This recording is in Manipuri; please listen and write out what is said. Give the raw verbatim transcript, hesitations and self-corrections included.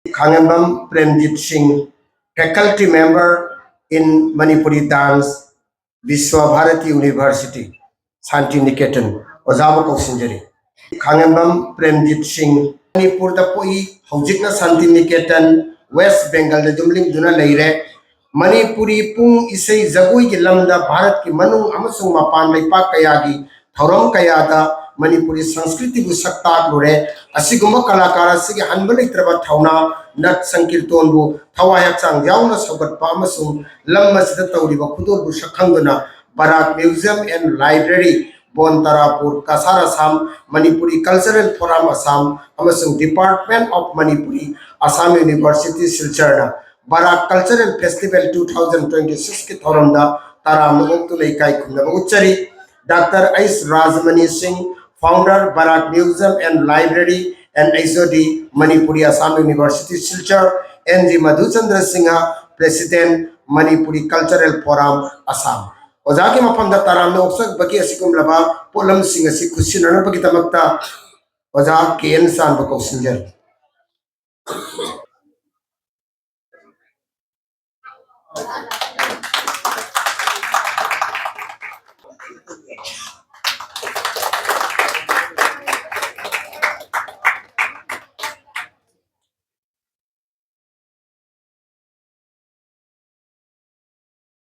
ꯈꯥꯉꯦꯝꯕꯝ ꯄ꯭ꯔꯦꯝꯖꯤꯠ ꯁꯤꯡ, faculty member in Manipuri dance, Vishwa Bharati University, Santi Niketan, ꯑꯣꯖꯥꯕꯨ ꯀꯧꯁꯤꯟꯖꯔꯤ꯫ ꯈꯥꯉꯦꯝꯕꯝ Premjit ꯁꯤꯡ, ꯃꯅꯤꯄꯨꯔꯗ ꯄꯣꯛꯏ, ꯍꯧꯖꯤꯛꯅ ꯁꯥꯟꯇꯤ ꯅꯤꯀꯦꯇꯟ, ꯋꯦꯁ ꯕꯦꯡꯒꯜꯗ ꯌꯨꯝꯂꯤꯡꯗꯨꯅ ꯂꯩꯔꯦ꯫ ꯃꯅꯤꯄꯨꯔꯤ ꯄꯨꯡ ꯏꯁꯩ ꯖꯒꯣꯏꯒꯤ ꯂꯝꯗ ꯚꯥꯔꯠꯀꯤ ꯃꯅꯨꯡ ꯑꯃꯁꯨꯡ ꯃꯄꯥꯟ ꯂꯩꯄꯥꯛ ꯀꯌꯥꯒꯤ ꯊꯧꯔꯝ ꯀꯌꯥꯗ ꯃꯅꯤꯄꯨꯔꯤ ꯁꯪꯁꯀ꯭ꯔꯤꯇꯤꯕꯨ ꯁꯛ ꯇꯥꯛꯂꯨꯔꯦ꯫ ꯑꯁꯤꯒꯨꯝꯕ ꯀꯂꯥꯀꯥꯔ ꯑꯁꯤꯒꯤ ꯍꯟꯕ ꯂꯩꯇ꯭ꯔꯕ ꯊꯧꯅꯥ ꯅꯠ ꯁꯪꯀꯤꯔꯇꯣꯟꯕꯨ ꯊꯋꯥꯏ ꯍꯛꯆꯥꯡ ꯌꯥꯎꯅ ꯁꯧꯒꯠꯄ ꯑꯃꯁꯨꯡ ꯂꯝ ꯑꯁꯤꯗ ꯇꯧꯔꯤꯕ ꯈꯨꯗꯣꯜꯕꯨ ꯁꯛꯈꯪꯗꯨꯅ ꯕꯔꯥꯛ Museum and Library, bone ꯇꯔꯥꯄꯨꯔ, Cachar, Assam, Manipuri Cultural Forum, Assam, ꯑꯃꯁꯨꯡ Department of Manipuri, Assam University, ꯁꯤꯜꯆꯔꯅ Barak Cultural Festival two thousand twenty sixꯀꯤ ꯊꯧꯔꯝꯗ ꯇꯔꯥꯝꯅ ꯑꯣꯛꯇꯨꯅ ꯏꯀꯥꯏ ꯈꯨꯝꯅꯕ ꯎꯠꯆꯔꯤ꯫ ꯗꯥꯛꯇꯔ ꯑꯩꯆ ꯔꯥꯖꯃꯅꯤ ꯁꯤꯡ, founder, Barak Museum and Library and H O D, Manipuri, Assam University, Silchar, N G Madhuchandra Singh, president, Manipuri Cultural Forum, Assam꯫ ꯑꯣꯖꯥꯒꯤ ꯃꯐꯝꯗ ꯇꯔꯥꯝꯅ ꯑꯣꯛꯆꯕꯒꯤ ꯑꯁꯤꯒꯨꯝꯂꯕ ꯄꯣꯠꯂꯝꯁꯤꯡ ꯑꯁꯤ ꯈꯨꯠꯁꯤꯟꯅꯅꯕꯒꯤꯗꯃꯛꯇ ꯑꯣꯖꯥ ꯀꯦ ꯑꯦꯟ ꯆꯥꯟꯕ ꯀꯧꯁꯤꯟꯖꯔꯤ꯫